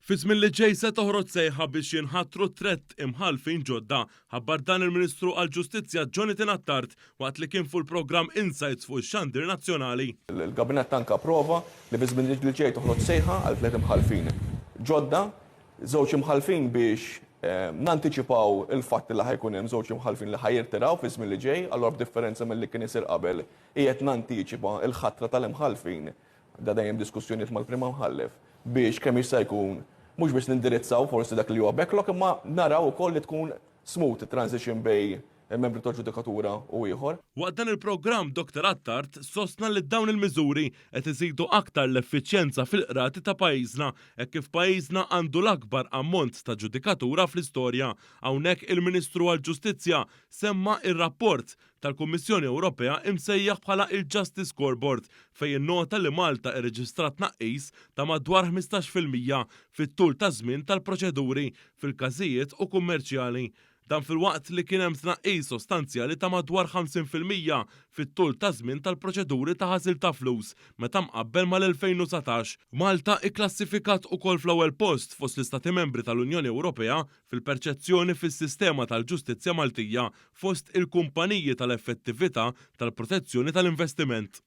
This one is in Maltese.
Fi żmien li ġej se toħroġ sejħa biex jinħatru tlett imħallfin ġodda, ħabbar dan il-Ministru għall-Ġustizzja Jonathan Attard waqt li kien fuq il-programm Insights fuq ix-xandir nazzjonali. Il-Gabinett anke approva li fi żmien li ġej toħroġ sejħa għal tlett imħallfin ġodda, żewġ imħallfin biex nantiċipaw il-fatt li ħa jkun hemm żewġ imħallfin li ħa jirtiraw fi żmien li ġej, allura b'differenza milli kien isir qabel qiegħed nantiċipa l-ħatra tal-imħallfin. Da dejjem diskussjonijiet mal-Prim Imħallef biex kemm jista' jkun mhux biss nindirizzaw forsi dak li huwa backlog imma naraw ukoll li tkun smooth it-transition bejn membri tal-ġudikatura u ieħor. Waqt dan il-programm Dr Attard sostna li dawn il-miżuri qed iżidu aktar l-effiċjenza fil-qrati ta' pajjiżna hekk kif pajjiżna għandu l-akbar ammont ta' ġudikatura fl-istorja. Hawnhekk il-Ministru għall-Ġustizzja semma r-rapport tal-Kummissjoni Ewropea imsejjaħ bħala il-Justice Scoreboard fejn innota li Malta irreġistrat tnaqqis ta' madwar 15% fit-tul ta' żmien tal-proċeduri fil-każijiet u kummerċjali. Dan filwaqt li kien hemm tnaqqis sostanzjali ta' madwar 50% fit-tul ta' żmien tal-proċeduri ta' ħasil ta' flus meta mqabbel mal-2019. Malta ikklassifikat ukoll fl-ewwel post fost l-Istati Membri tal-Unjoni Ewropea fil-perċezzjoni fis-sistema tal-ġustizzja Maltija fost il-kumpaniji tal-effettività tal-protezzjoni tal-investiment.